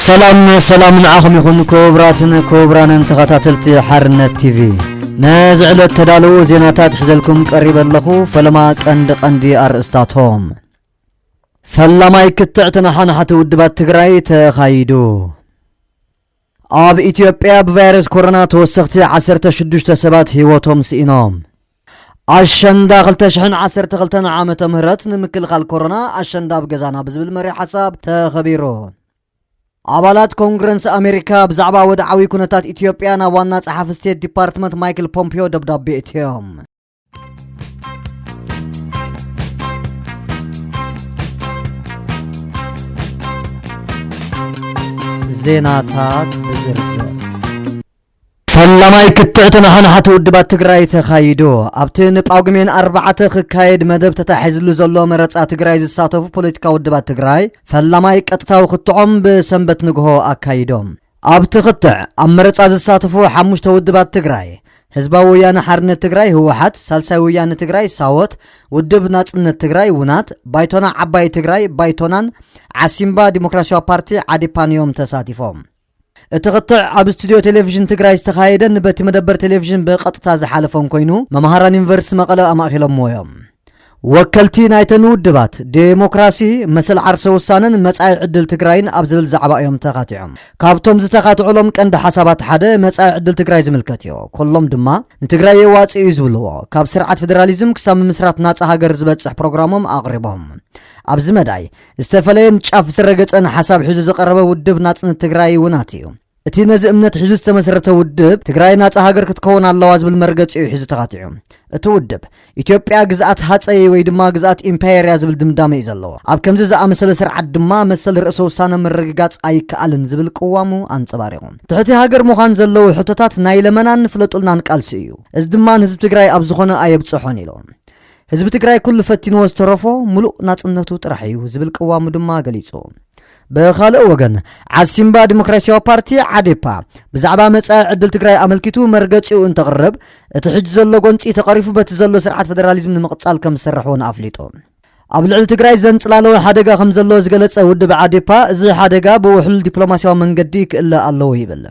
ሰላም ሰላም ንዓኹም ይኹን ክቡራትን ክቡራንን ተኸታተልቲ ሓርነት ቲቪ። ነዚ ዕለት ተዳለዉ ዜናታት ሒዘልኩም ቀሪበ ኣለኹ። ፈለማ ቀንዲ ቀንዲ ኣርእስታቶም። ፈላማይ ክትዕ ተነሓናሕቲ ውድባት ትግራይ ተኻይዱ። ኣብ ኢትዮጵያ ብቫይረስ ኮሮና ተወሰኽቲ ዓሰርተ ሽዱሽተ ሰባት ህይወቶም ስኢኖም። ኣሸንዳ ክልተ ሽሕን ዓሰርተ ክልተን ዓመተ ምህረት ንምክልኻል ኮሮና ኣሸንዳ ኣብ ገዛና ብዝብል መሪሕ ሓሳብ ተኸቢሩ። ኣባላት ኮንግረስ ኣሜሪካ ብዛዕባ ወድዓዊ ኩነታት ኢትዮጵያ ናብ ዋና ጸሓፊ ስቴት ዲፓርትመንት ማይክል ፖምፒዮ ደብዳቤ እትዮም። ዜናታት ብዝርዝር። ፈላማይ ክትዕ ተነሓናሕቲ ውድባት ትግራይ ተኻይዱ። ኣብቲ ንጳጉሜን ኣርባዕተ ክካየድ መደብ ተታሒዝሉ ዘሎ መረጻ ትግራይ ዝሳተፉ ፖለቲካዊ ውድባት ትግራይ ፈላማይ ቀጥታዊ ክትዖም ብሰንበት ንግሆ ኣካይዶም። ኣብቲ ክትዕ ኣብ መረጻ ዝሳተፉ ሓሙሽተ ውድባት ትግራይ፣ ህዝባዊ ወያነ ሓርነት ትግራይ ህወሓት፣ ሳልሳይ ወያነ ትግራይ ሳወት፣ ውድብ ናጽነት ትግራይ ውናት፣ ባይቶና ዓባይ ትግራይ ባይቶናን ዓሲምባ ዲሞክራሲያዊ ፓርቲ ዓዴፓን እዮም ተሳቲፎም። እቲ ክትዕ ኣብ ስቱዲዮ ቴሌቪዥን ትግራይ ዝተኻየደን በቲ መደበር ቴሌቪዥን ብቐጥታ ዝሓለፈን ኮይኑ፣ መምሃራን ዩኒቨርሲቲ መቐለ ኣማእኪሎምዎ እዮም። ወከልቲ ናይተን ውድባት ዴሞክራሲ፣ መሰል ዓርሰ ውሳነን መጻኢ ዕድል ትግራይን ኣብ ዝብል ዛዕባ እዮም ተኻቲዖም። ካብቶም ዝተኻትዑሎም ቀንዲ ሓሳባት ሓደ መጻኢ ዕድል ትግራይ ዝምልከት እዩ። ኩሎም ድማ ንትግራይ የዋጽእ እዩ ዝብልዎ፣ ካብ ስርዓት ፌደራሊዝም ክሳብ ምምስራት ናጻ ሃገር ዝበጽሕ ፕሮግራሞም ኣቕሪቦም። ኣብዚ መዳይ ዝተፈለየን ጫፍ ዝረገጸን ሓሳብ ሒዙ ዝቐረበ ውድብ ናጽነት ትግራይ ውናት እዩ። እቲ ነዚ እምነት ሒዙ ዝተመስረተ ውድብ ትግራይ ናጻ ሃገር ክትከውን ኣለዋ ዝብል መርገጺ እዩ ሒዙ ተኻቲዑ። እቲ ውድብ ኢትዮጵያ ግዝኣት ሃጸይ ወይ ድማ ግዝኣት ኢምፓየር እያ ዝብል ድምዳመ እዩ ዘለዎ። ኣብ ከምዚ ዝኣመሰለ ስርዓት ድማ መሰል ርእሰ ውሳነ ምርግጋጽ ኣይከኣልን ዝብል ቅዋሙ ኣንጸባሪቑ። ትሕቲ ሃገር ምዃን ዘለዎ ሕቶታት ናይ ለመናን ፍለጡልናን ቃልሲ እዩ። እዚ ድማ ንህዝቢ ትግራይ ኣብ ዝኾነ ኣየብጽሖን ኢሉ። ህዝቢ ትግራይ ኩሉ ፈቲንዎ ዝተረፎ ምሉእ ናጽነቱ ጥራሕ እዩ ዝብል ቅዋሙ ድማ ገሊጹ። ብኻልእ ወገን ዓሲምባ ዲሞክራሲያዊ ፓርቲ ዓዴፓ ብዛዕባ መጻኢ ዕድል ትግራይ ኣመልኪቱ መርገጺኡ እንተቕርብ፣ እቲ ሕጂ ዘሎ ጎንጺ ተቐሪፉ በቲ ዘሎ ስርዓት ፌደራሊዝም ንምቕጻል ከም ዝሰርሕ እውን ኣፍሊጡ። ኣብ ልዕሊ ትግራይ ዘንጽላለ ሓደጋ ከም ዘሎ ዝገለጸ ውድብ ዓዴፓ፣ እዚ ሓደጋ ብውሕሉል ዲፕሎማሲያዊ መንገዲ ክእለ ኣለዎ ይብል።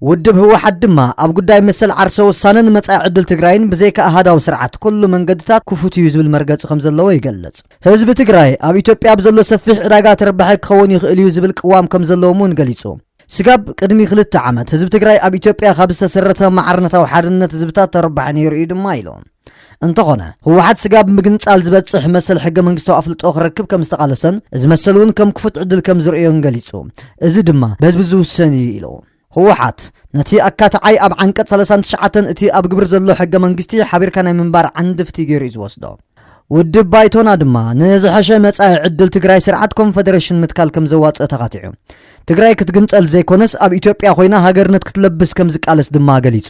ውድብ ህወሓት ድማ ኣብ ጉዳይ መሰል ዓርሰ ውሳነን መጻኢ ዕድል ትግራይን ብዘይካ ኣሃዳዊ ስርዓት ኩሉ መንገድታት ክፉት እዩ ዝብል መርገጺ ከም ዘለዎ ይገልጽ። ህዝቢ ትግራይ ኣብ ኢትዮጵያ ብዘሎ ሰፊሕ ዕዳጋ ተረባሒ ክኸውን ይኽእል እዩ ዝብል ቅዋም ከም ዘለዎም እውን ገሊጹ። ስጋብ ቅድሚ ክልተ ዓመት ህዝቢ ትግራይ ኣብ ኢትዮጵያ ካብ ዝተሰረተ ማዕርነታዊ ሓድነት ህዝብታት ተረባሒ ነይሩ እዩ ድማ ኢሉ። እንተኾነ ህወሓት ስጋብ ምግንጻል ዝበጽሕ መሰል ሕገ መንግስታዊ ኣፍልጦ ክረክብ ከም ዝተቓለሰን እዚ መሰል እውን ከም ክፉት ዕድል ከም ዝርእዮን ገሊጹ። እዚ ድማ በህዝቢ ዝውሰን እዩ ኢሉ። ህወሓት ነቲ ኣካታዓይ ኣብ ዓንቀጽ ሰላሳን ትሽዓተን እቲ ኣብ ግብሪ ዘሎ ሕገ መንግስቲ ሓቢርካ ናይ ምንባር ዓንድፍቲ ገይሩ እዩ ዝወስዶ። ውድብ ባይቶና ድማ ንዝሐሸ መጻኢ ዕድል ትግራይ ስርዓት ኮንፈደሬሽን ምትካል ከም ዘዋጽእ ተኻቲዑ። ትግራይ ክትግንጸል ዘይኮነስ ኣብ ኢትዮጵያ ኮይና ሃገርነት ክትለብስ ከም ዝቃለስ ድማ ገሊጹ።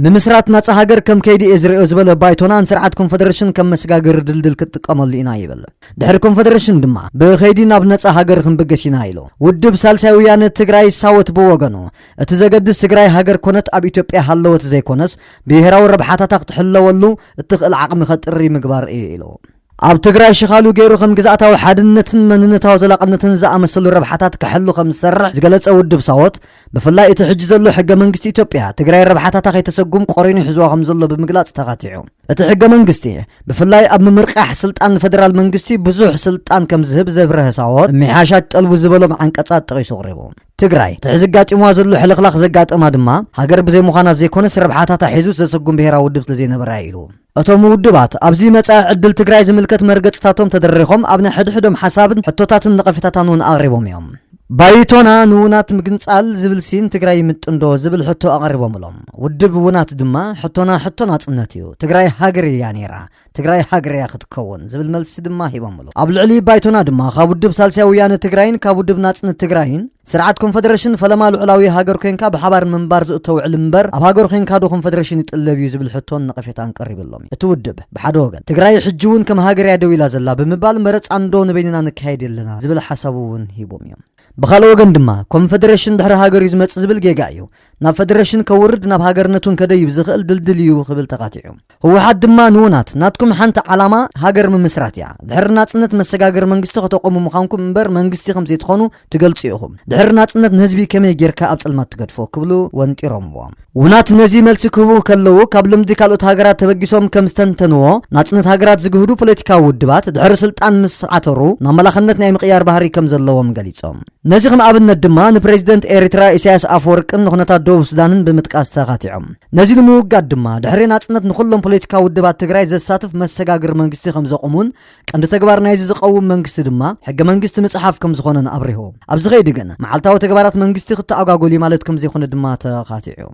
ምምስራት ናጻ ሃገር ከም ከይዲ እየ ዝርእዮ ዝበለ ባይቶና ንስርዓት ኮንፈደሬሽን ከም መሰጋገሪ ድልድል ክትጥቀመሉ ኢና ይብል። ድሕሪ ኮንፈደሬሽን ድማ ብኸይዲ ናብ ነጻ ሃገር ክንብገስ ኢና ኢሉ። ውድብ ሳልሳይ ወያነ ትግራይ ሳወት ብወገኑ፣ እቲ ዘገድስ ትግራይ ሃገር ኮነት ኣብ ኢትዮጵያ ሃለወት ዘይኮነስ ብሄራዊ ረብሓታታ ክትሕለወሉ እትኽእል ዓቕሚ ከጥሪ ምግባር እዩ ኢሉ። ኣብ ትግራይ ሽኻሉ ገይሩ ከም ግዝኣታዊ ሓድነትን መንነታዊ ዘላቕነትን ዝኣመሰሉ ረብሓታት ክሕሉ ከም ዝሰርሕ ዝገለጸ ውድብ ሳወት፣ ብፍላይ እቲ ሕጂ ዘሎ ሕገ መንግስቲ ኢትዮጵያ ትግራይ ረብሓታታ ከይተሰጉም ቆሪኑ ሒዝዋ ከም ዘሎ ብምግላጽ ተኻቲዑ። እቲ ሕገ መንግስቲ ብፍላይ ኣብ ምምርቃሕ ስልጣን ንፌደራል መንግስቲ ብዙሕ ስልጣን ከም ዝህብ ዘብረሀ ሳወት፣ ምሕያሻት ጠልቡ ዝበሎም ዓንቀጻት ጠቒሱ ኣቕሪቡ። ትግራይ እቲ ሕዚ ኣጋጢምዋ ዘሎ ሕልኽላኽ ዘጋጠማ ድማ ሃገር ብዘይምዃና ዘይኮነስ ረብሓታታ ሒዙ ዘሰጉም ብሄራዊ ውድብ ስለዘይነበራ ኢሉ። እቶም ውድባት ኣብዚ መጻኢ ዕድል ትግራይ ዝምልከት መርገጽታቶም ተደሪኾም ኣብ ናይ ሕድሕዶም ሓሳብን ሕቶታትን ነቐፌታታን እውን ኣቕሪቦም እዮም። ባይቶና ንውናት ምግንጻል ዝብል ሲን ትግራይ ይምጥንዶ ዝብል ሕቶ ኣቐሪቦምሎም። ውድብ ውናት ድማ ሕቶና ሕቶ ናጽነት እዩ፣ ትግራይ ሃገር እያ ነይራ፣ ትግራይ ሃገር እያ ክትከውን ዝብል መልሲ ድማ ሂቦምሉ። ኣብ ልዕሊ ባይቶና ድማ ካብ ውድብ ሳልሳይ ወያነ ትግራይን ካብ ውድብ ናጽነት ትግራይን ስርዓት ኮንፈደሬሽን ፈለማ ልዑላዊ ሃገር ኮንካ ብሓባር ምንባር ዝእቶ ውዕል እምበር ኣብ ሃገር ኮንካ ዶ ኮንፈደሬሽን ይጥለብ እዩ ዝብል ሕቶን ነቐፌታን ቀሪብሎም እዩ። እቲ ውድብ ብሓደ ወገን ትግራይ ሕጂ እውን ከም ሃገር እያ ደው ኢላ ዘላ ብምባል መረጻ እንዶ ንበይንና ንካየድ የለና ዝብል ሓሳብ እውን ሂቦም እዮም። ብኻልእ ወገን ድማ ኮንፈደሬሽን ድሕሪ ሃገር እዩ ዝመጽእ ዝብል ጌጋ እዩ። ናብ ፈደሬሽን ከውርድ ናብ ሃገርነት እውን ከደይብ ዝኽእል ድልድል እዩ ክብል ተኻቲዑ። ህወሓት ድማ ንውናት ናትኩም ሓንቲ ዓላማ ሃገር ምምስራት እያ። ድሕሪ ናጽነት መሰጋገር መንግስቲ ከተቆሙ ምዃንኩም እምበር መንግስቲ ከም ዘይትኾኑ ትገልጹ ኢኹም። ድሕሪ ናጽነት ንህዝቢ ከመይ ጌርካ ኣብ ጸልማት ትገድፎ ክብሉ ወንጢሮምዎ። ውናት ነዚ መልሲ ክህቡ ከለዉ ካብ ልምዲ ካልኦት ሃገራት ተበጊሶም ከም ዝተንተንዎ ናጽነት ሃገራት ዝግህዱ ፖለቲካዊ ውድባት ድሕሪ ስልጣን ምስ ዓተሩ ናብ መላኽነት ናይ ምቕያር ባህሪ ከም ዘለዎም ገሊጾም። ነዚ ከም ኣብነት ድማ ንፕሬዚደንት ኤሪትራ ኢሳያስ ኣፈወርቅን ንኹነታት ደቡብ ሱዳንን ብምጥቃስ ተኻቲዖም። ነዚ ንምውጋድ ድማ ድሕሪ ናጽነት ንኹሎም ፖለቲካዊ ውድባት ትግራይ ዘሳትፍ መሰጋግር መንግስቲ ከም ዘቑሙን ቀንዲ ተግባር ናይዚ ዝቐውም መንግስቲ ድማ ሕገ መንግስቲ ምጽሓፍ ከም ዝኾነን ኣብሪሁ። ኣብዚ ኸይዲ ግን መዓልታዊ ተግባራት መንግስቲ ክተኣጓጎል እዩ ማለት ከም ዘይኮነ ድማ ተኻቲዑ።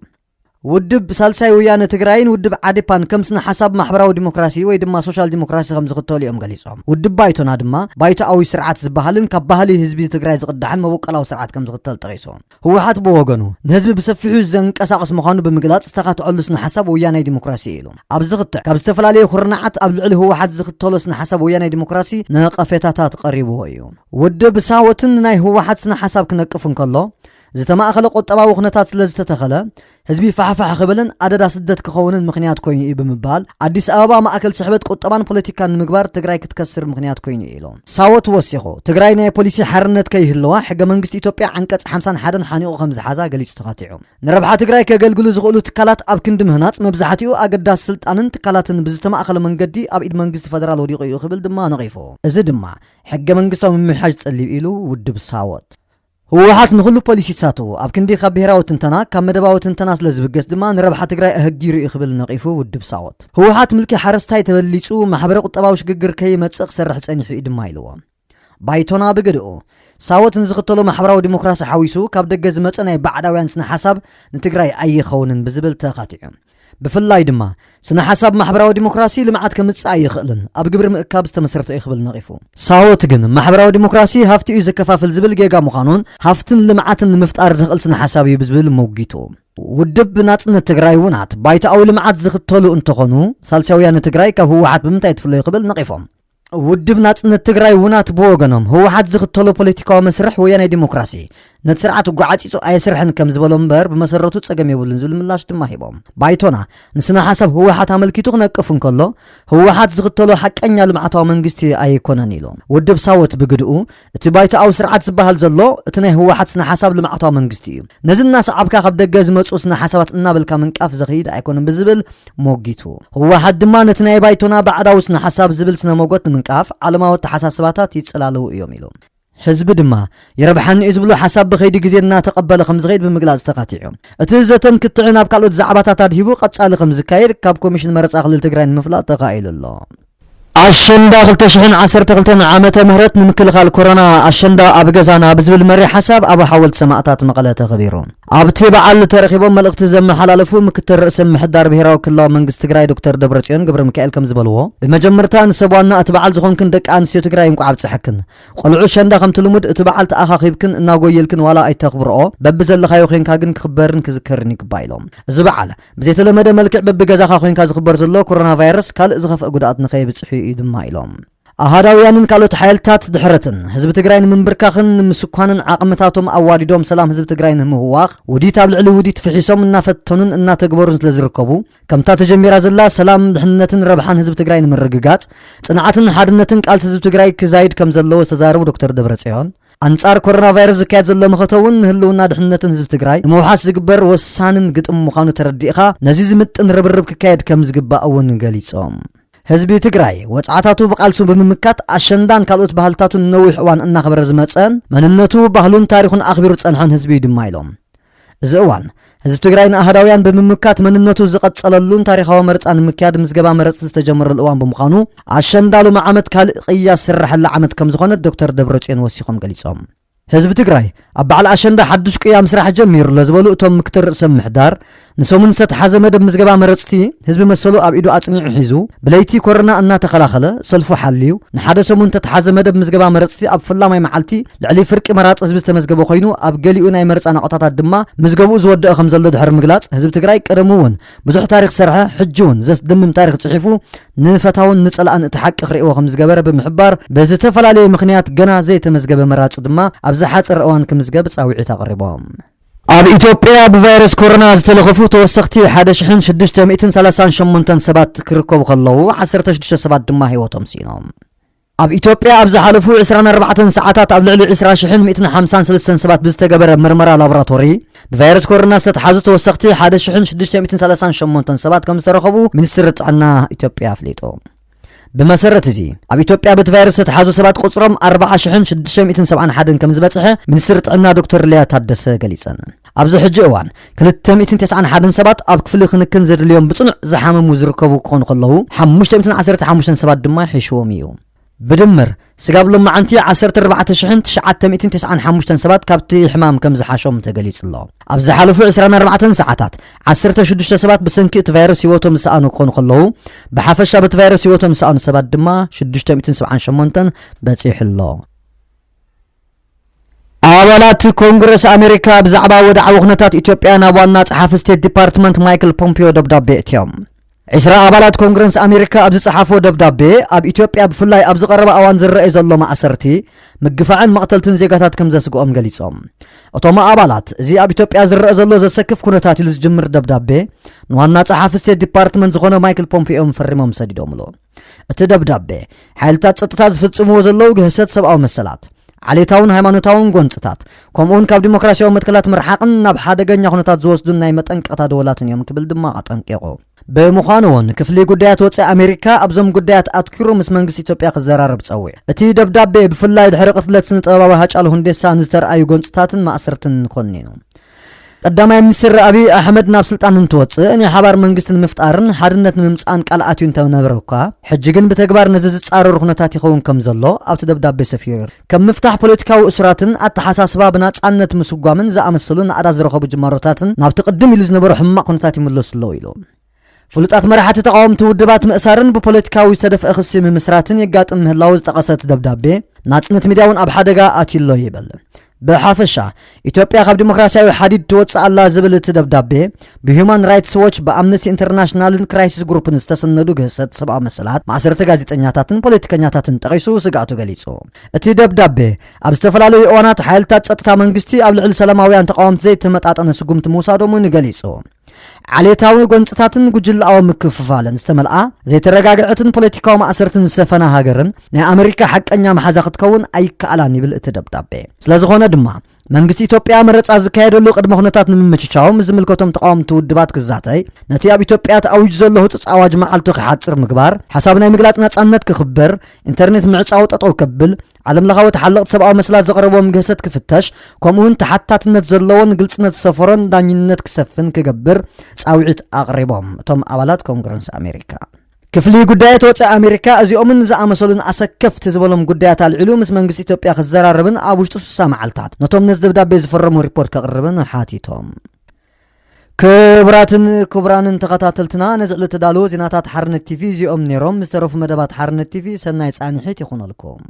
ውድብ ሳልሳይ ወያነ ትግራይን ውድብ ዓዴፓን ከም ስነ ሓሳብ ማሕበራዊ ዲሞክራሲ ወይ ድማ ሶሻል ዲሞክራሲ ከም ዝኽተሉ እዮም ገሊጾም። ውድብ ባይቶና ድማ ባይቶኣዊ ስርዓት ዝበሃልን ካብ ባህሊ ህዝቢ ትግራይ ዝቕዳሕን መበቆላዊ ስርዓት ከም ዝኽተል ጠቒሱ። ህወሓት ብወገኑ ንህዝቢ ብሰፊሑ ዘንቀሳቕስ ምዃኑ ብምግላጽ ዝተኻትዐሉ ስነ ሓሳብ ወያናይ ዲሞክራሲ ኢሉ። ኣብዚ ክትዕ ካብ ዝተፈላለዩ ኩርናዓት ኣብ ልዕሊ ህወሓት ዝኽተሎ ስነ ሓሳብ ወያናይ ዲሞክራሲ ነቐፌታታት ቀሪብዎ እዩ። ውድብ ሳወትን ናይ ህወሓት ስነ ሓሳብ ክነቅፍ እንከሎ ዝተማእኸለ ቁጠባዊ ኩነታት ስለ ዝተተኸለ ህዝቢ ፋሕፋሕ ክብልን ኣደዳ ስደት ክኸውንን ምኽንያት ኮይኑ እዩ ብምባል ኣዲስ ኣበባ ማእከል ስሕበት ቁጠባን ፖለቲካን ንምግባር ትግራይ ክትከስር ምኽንያት ኮይኑ እዩ ኢሉ። ሳወት ወሲኹ ትግራይ ናይ ፖሊሲ ሓርነት ከይህልዋ ሕገ መንግስቲ ኢትዮጵያ ዓንቀጽ ሓምሳን ሓደን ሓኒቑ ከም ዝሓዛ ገሊጹ ተኻቲዑ። ንረብሓ ትግራይ ከገልግሉ ዝኽእሉ ትካላት ኣብ ክንዲ ምህናጽ መብዛሕትኡ ኣገዳሲ ስልጣንን ትካላትን ብዝተማእኸለ መንገዲ ኣብ ኢድ መንግስቲ ፈደራል ወዲቑ እዩ ክብል ድማ ነቒፉ። እዚ ድማ ሕገ መንግስታዊ ምምሕያሽ ጸልዩ ኢሉ ውድብ ሳወት። ህወሓት ንኹሉ ፖሊሲታቱ ኣብ ክንዲ ካብ ብሄራዊ ትንተና ካብ መደባዊ ትንተና ስለ ዝብገስ ድማ ንረብሓ ትግራይ ኣህጊሩ እዩ ክብል ነቒፉ ውድብ ሳወት። ህወሓት ምልኪ ሓረስታይ ተበሊጹ ማሕበረ ቁጠባዊ ሽግግር ከይመጽእ ክሰርሕ ጸኒሑ እዩ ድማ ኢልዎ። ባይቶና ብግድኡ ሳወት ንዝኽተሎ ማሕበራዊ ዲሞክራሲ ሓዊሱ ካብ ደገ ዝመጸ ናይ ባዕዳውያን ስነ ሓሳብ ንትግራይ ኣይኸውንን ብዝብል ተኻቲዑ። ብፍላይ ድማ ስነ ሓሳብ ማሕበራዊ ዲሞክራሲ ልምዓት ከምጽእ ኣይኽእልን፣ ኣብ ግብሪ ምእካብ ዝተመስረተ እዩ ክብል ነቒፉ። ሳወት ግን ማሕበራዊ ዲሞክራሲ ሃፍቲ እዩ ዘከፋፍል ዝብል ጌጋ ምዃኑን ሃፍትን ልምዓትን ንምፍጣር ዘኽእል ስነ ሓሳብ እዩ ብዝብል ሞጊቱ። ውድብ ናጽነት ትግራይ ውናት ባይቶኣዊ ልምዓት ዝኽተሉ እንተኾኑ ሳልሳውያን ትግራይ ካብ ህወሓት ብምንታይ ትፍለዩ ክብል ነቒፎም። ውድብ ናጽነት ትግራይ ውናት ብወገኖም ህወሓት ዝኽተሎ ፖለቲካዊ መስርሕ ወያናይ ዲሞክራሲ ነቲ ስርዓት ጓዓጺጹ ኣየስርሕን ከም ዝበሎ እምበር ብመሰረቱ ጸገም የብሉን ዝብል ምላሽ ድማ ሂቦም። ባይቶና ንስነ ሓሳብ ህወሓት ኣመልኪቱ ክነቅፍ እንከሎ ህወሓት ዝኽተሎ ሓቀኛ ልምዓታዊ መንግስቲ ኣይኮነን ኢሉ። ውድብ ሳወት ብግድኡ እቲ ባይቶኣዊ ስርዓት ዝበሃል ዘሎ እቲ ናይ ህወሓት ስነ ሓሳብ ልምዓታዊ መንግስቲ እዩ። ነዚ እናሰዓብካ ካብ ደገ ዝመጹ ስነ ሓሳባት እናበልካ ምንቃፍ ዘኽይድ ኣይኮነን ብዝብል ሞጊቱ። ህወሓት ድማ ነቲ ናይ ባይቶና ባዕዳዊ ስነ ሓሳብ ዝብል ስነ ሞጎት ንምንቃፍ ዓለማዊ ኣተሓሳስባታት ይጸላለዉ እዮም ኢሉ። ህዝቢ ድማ ይረብሓኒ እዩ ዝብሎ ሓሳብ ብኸይዲ ግዜ እናተቐበለ ከም ዝኸይድ ብምግላጽ ተኻቲዑ። እቲ ዘተን ክትዕን ኣብ ካልኦት ዛዕባታት ኣድሂቡ ቀጻሊ ከም ዝካየድ ካብ ኮሚሽን መረጻ ክልል ትግራይ ንምፍላጥ ተኻኢሉ ኣሎ። ኣሸንዳ ክልተ ሽሕን ዓሰርተ ክልተን ዓመተ ምህረት ንምክልኻል ኮሮና ኣሸንዳ ኣብ ገዛና ብዝብል መሪሕ ሓሳብ ኣብ ሓወልቲ ሰማእታት መቐለ ተኸቢሩ። ኣብቲ በዓል ተረኺቦም መልእኽቲ ዘመሓላለፉ ምክትል ርእሰ ምምሕዳር ብሄራዊ ክልላዊ መንግስቲ ትግራይ ዶክተር ደብረጽዮን ገብረ ሚካኤል ከም ዝበልዎ፣ ብመጀመርታ ንሰብ ዋና እቲ በዓል ዝኾንክን ደቂ ኣንስትዮ ትግራይ እንቋዕ ኣብፀሐክን። ቆልዑ ኣሸንዳ ከምቲ ልሙድ እቲ በዓል ተኣኻኺብክን እናጎየልክን ዋላ ኣይተኽብርኦ፣ በብዘለኻዮ ኮይንካ ግን ክኽበርን ክዝከርን ይግባእ ኢሎም። እዚ በዓል ብዘይተለመደ መልክዕ በብገዛኻ ኮይንካ ዝኽበር ዘሎ ኮሮና ቫይረስ ካልእ ዝኸፍአ ጉድኣት ንኸየብፅሕ እዩ ድማ ኢሎም። ኣሃዳውያንን ካልኦት ሓይልታት ድሕረትን ህዝቢ ትግራይ ንምንብርካኽን ንምስኳንን ዓቕምታቶም ኣዋዲዶም ሰላም ህዝቢ ትግራይ ንምህዋኽ ውዲት ኣብ ልዕሊ ውዲት ፍሒሶም እናፈተኑን እናተግበሩን ስለ ዝርከቡ ከምታ ተጀሚራ ዘላ ሰላም ድሕንነትን ረብሓን ህዝቢ ትግራይ ንምርግጋፅ ፅንዓትን ሓድነትን ቃልሲ ህዝቢ ትግራይ ክዛይድ ከም ዘለዎ ዝተዛረቡ ዶክተር ደብረፅዮን ኣንጻር ኮሮና ቫይረስ ዝካየድ ዘሎ መኸተ እውን ንህልውና ድሕንነትን ህዝቢ ትግራይ ንምውሓስ ዝግበር ወሳንን ግጥም ምዃኑ ተረዲእኻ ነዚ ዝምጥን ርብርብ ክካየድ ከም ዝግባእ እውን ገሊፆም። ህዝቢ ትግራይ ወፅዓታቱ ብቃልሱ ብምምካት ኣሸንዳን ካልኦት ባህልታቱን ንነዊሕ እዋን እናኽበረ ዝመፀን መንነቱ ባህሉን ታሪኹን ኣኽቢሩ ዝፀንሐን ህዝቢ እዩ ድማ ኢሎም። እዚ እዋን ህዝቢ ትግራይ ንኣህዳውያን ብምምካት መንነቱ ዝቐፀለሉን ታሪኻዊ መረፃ ንምክያድ ምዝገባ መረፅቲ ዝተጀመረሉ እዋን ብምዃኑ ኣሸንዳ ሎሚ ዓመት ካልእ ቅያ ዝስረሐላ ዓመት ከም ዝኾነት ዶክተር ደብረፅዮን ወሲኾም ገሊፆም። ህዝቢ ትግራይ ኣብ በዓል ኣሸንዳ ሓዱሽ ቅያ ምስራሕ ጀሚሩ ኣሎ ዝበሉ እቶም ምክትል ርእሰ ምምሕዳር ንሰሙን ዝተተሓዘ መደብ ምዝገባ መረፅቲ ህዝቢ መሰሉ ኣብ ኢዱ ኣፅኒዑ ሒዙ ብለይቲ ኮሮና እናተኸላኸለ ሰልፉ ሓልዩ ንሓደ ሰሙን ዝተተሓዘ መደብ ምዝገባ መረፅቲ ኣብ ፈላማይ መዓልቲ ልዕሊ ፍርቂ መራፂ ህዝቢ ዝተመዝገበ ኮይኑ ኣብ ገሊኡ ናይ መረፃ ናቑታታት ድማ ምዝገብኡ ዝወደአ ከም ዘሎ ድሕሪ ምግላፅ ህዝቢ ትግራይ ቀደሙ እውን ብዙሕ ታሪክ ዝሰርሐ ሕጂ እውን ዘስደምም ታሪክ ፅሒፉ ንፈታውን ንፀላእን እቲ ሓቂ ክርእይዎ ከም ዝገበረ ብምሕባር ብዝተፈላለየ ምክንያት ገና ዘይተመዝገበ መራፂ ድማ ኣብ ዝሓፀረ እዋን ክምዝገብ ፃውዒት ኣቕሪቦም። ኣብ ኢትዮጵያ ብቫይረስ ኮሮና ዝተለኸፉ ተወሰኽቲ ሓደ ሽሕን ሽዱሽተ ሚእትን ሰላሳን ሸሞንተን ሰባት ክርከቡ ከለዉ ዓሰርተ ሽዱሽተ ሰባት ድማ ህይወቶም ስኢኖም። ኣብ ኢትዮጵያ ኣብ ዝሓለፉ ዕስራን ኣርባዕተን ሰዓታት ኣብ ልዕሊ ዕስራ ሽሕን ሚእትን ሓምሳን ሰለስተን ሰባት ብዝተገበረ ምርመራ ላቦራቶሪ ብቫይረስ ኮሮና ዝተተሓዙ ተወሰኽቲ ሓደ ሽሕን ሽዱሽተ ሚእትን ሰላሳን ሸሞንተን ሰባት ከም ዝተረኸቡ ሚኒስትሪ ጥዕና ኢትዮጵያ ኣፍሊጡ። ብመሰረት እዚ ኣብ ኢትዮጵያ በቲ ቫይረስ ዝተተሓዙ ሰባት ቁፅሮም ኣርባዓ ሽሕን ሽዱሽተ ሚእትን ሰብዓን ሓደን ከም ዝበፅሐ ሚኒስትሪ ጥዕና ዶክተር ሊያ ታደሰ ገሊፀን። ኣብዚ ሕጂ እዋን ክልተ ሚእትን ተስዓን ሓደን ሰባት ኣብ ክፍሊ ክንክን ዘድልዮም ብፅኑዕ ዝሓመሙ ዝርከቡ ክኾኑ ከለዉ ሓሙሽተ ሚእትን ዓሰርተ ሓሙሽተን ሰባት ድማ ሒሽዎም እዩ። ብድምር ስጋብ ሎማዓንቲ ዓሰርተ ኣርባዕተ ሽሕን ትሽዓተ ሚእትን ተስዓን ሓሙሽተን ሰባት ካብቲ ሕማም ከም ዝሓሾም ተገሊጹ ኣሎ። ኣብ ዝሓለፉ ዕስራን ኣርባዕተን ሰዓታት ዓሰርተ ሽዱሽተ ሰባት ብሰንኪ እቲ ቫይረስ ህይወቶም ዝሰኣኑ ክኾኑ ከለዉ ብሓፈሻ በቲ ቫይረስ ህይወቶም ዝሰኣኑ ሰባት ድማ ሽዱሽተ ሚእትን ሰብዓን ሸሞንተን በጺሑ ኣሎ። ኣባላት ኮንግረስ ኣሜሪካ ብዛዕባ ወድዓዊ ኩነታት ኢትዮጵያ ናብ ዋና ጸሓፊ ስቴት ዲፓርትመንት ማይክል ፖምፒዮ ደብዳቤ እትዮም። ዕስራ ኣባላት ኮንግረስ ኣሜሪካ ኣብ ዝጸሓፎ ደብዳቤ ኣብ ኢትዮጵያ ብፍላይ ኣብ ዝቐረበ ኣዋን ዝረኣይ ዘሎ ማእሰርቲ ምግፋዕን መቕተልትን ዜጋታት ከም ዘስግኦም ገሊጾም። እቶም ኣባላት እዚ ኣብ ኢትዮጵያ ዝረአ ዘሎ ዘሰክፍ ኩነታት ኢሉ ዝጅምር ደብዳቤ ንዋና ጸሓፊ ስቴት ዲፓርትመንት ዝኾነ ማይክል ፖምፒዮ ፈሪሞም ሰዲዶምሉ። እቲ ደብዳቤ ሓይልታት ጸጥታ ዝፍጽምዎ ዘለዉ ግህሰት ሰብኣዊ መሰላት ዓሌታውን ሃይማኖታውን ጎንጽታት ከምኡውን ካብ ዲሞክራሲያዊ መትከላት ምርሓቕን ናብ ሓደገኛ ኩነታት ዝወስዱን ናይ መጠንቀቕታ ደወላትን እዮም ክብል ድማ ኣጠንቂቑ። ብምዃኑ እውን ክፍሊ ጉዳያት ወፃኢ ኣሜሪካ ኣብዞም ጉዳያት ኣትኪሩ ምስ መንግስቲ ኢትዮጵያ ክዘራረብ ጸዊዑ። እቲ ደብዳቤ ብፍላይ ድሕሪ ቅትለት ስነ ጥበባዊ ሃጫሉ ሁንዴሳ ንዝተረኣዩ ጎንፅታትን ማእሰርትን ኮኒኑ። ቀዳማይ ሚኒስትር ኣብይ ኣሕመድ ናብ ስልጣን እንትወፅእ ናይ ሓባር መንግስቲ ንምፍጣርን ሓድነት ንምምፃእን ቃል ኣትዩ እንተነበረ እኳ ሕጂ ግን ብተግባር ነዚ ዝፃረሩ ኩነታት ይኸውን ከም ዘሎ ኣብቲ ደብዳቤ ሰፊሩ። ከም ምፍታሕ ፖለቲካዊ እሱራትን ኣተሓሳስባ ብናፃነት ምስጓምን ዝኣመሰሉ ናእዳ ዝረኸቡ ጅማሮታትን ናብቲ ቅድም ኢሉ ዝነበሩ ሕማቕ ኩነታት ይምለሱ ኣለዉ ኢሉ። ፍሉጣት መራሕቲ ተቓወምቲ ውድባት ምእሳርን ብፖለቲካዊ ዝተደፍአ ክሲ ምምስራትን የጋጥም ምህላዉ ዝጠቐሰ እቲ ደብዳቤ ናፅነት ሚድያ እውን ኣብ ሓደጋ ኣትዩ ኣሎ ይብል። ብሓፈሻ ኢትዮጵያ ካብ ዲሞክራሲያዊ ሓዲድ ትወፅእ ኣላ ዝብል እቲ ደብዳቤ ብሂዩማን ራይትስ ዎች ብኣምነስቲ ኢንተርናሽናልን ክራይሲስ ግሩፕን ዝተሰነዱ ግህሰት ሰብኣዊ መሰላት ማእሰርቲ ጋዜጠኛታትን ፖለቲከኛታትን ጠቒሱ ስግኣቱ ገሊፁ። እቲ ደብዳቤ ኣብ ዝተፈላለዩ እዋናት ሓይልታት ፀጥታ መንግስቲ ኣብ ልዕሊ ሰላማውያን ተቓወምቲ ዘይተመጣጠነ ስጉምቲ ምውሳዶም እውን ገሊፁ። ዓሌታዊ ጎንፅታትን ጉጅለኣዊ ምክፍፋልን ዝተመልኣ ዘይተረጋግዐትን ፖለቲካዊ ማእሰርትን ዝሰፈና ሃገርን ናይ ኣመሪካ ሓቀኛ መሓዛ ክትከውን ኣይከኣላን ይብል እቲ ደብዳቤ። ስለዝኾነ ድማ መንግስቲ ኢትዮጵያ መረፃ ዝካየደሉ ቅድመ ኩነታት ንምምችቻው ምስ ዝምልከቶም ተቃወምቲ ውድባት ክዛተይ፣ ነቲ ኣብ ኢትዮጵያ ተኣዊጁ ዘሎ ህፁፅ ኣዋጅ መዓልቱ ክሓፅር ምግባር፣ ሓሳብ ናይ ምግላፅ ናፃነት ክኽበር፣ ኢንተርኔት ምዕፃው ጠጠው ከብል፣ ዓለም ለኻዊ ተሓለቕቲ ሰብኣዊ መስላት ዘቕረብዎም ግህሰት ክፍተሽ፣ ከምኡ እውን ተሓታትነት ዘለዎን ግልፅነት ዝሰፈሮን ዳኝነት ክሰፍን ክገብር ፃውዒት ኣቕሪቦም እቶም ኣባላት ኮንግረስ ኣሜሪካ። ክፍሊ ጉዳያት ወፃኢ ኣሜሪካ እዚኦምን ዝኣመሰሉን ኣሰከፍቲ ዝበሎም ጉዳያት ኣልዒሉ ምስ መንግስቲ ኢትዮጵያ ክዘራረብን ኣብ ውሽጢ ስሳ መዓልታት ነቶም ነዚ ደብዳቤ ዝፈረሙ ሪፖርት ከቕርብን ሓቲቶም። ክቡራትን ክቡራንን ተኸታተልትና ነዚ ዕለት ተዳለዉ ዜናታት ሓርነት ቲቪ እዚኦም ነይሮም። ዝተረፉ መደባት ሓርነት ቲቪ ሰናይ ፃንሒት ይኹነልኩም።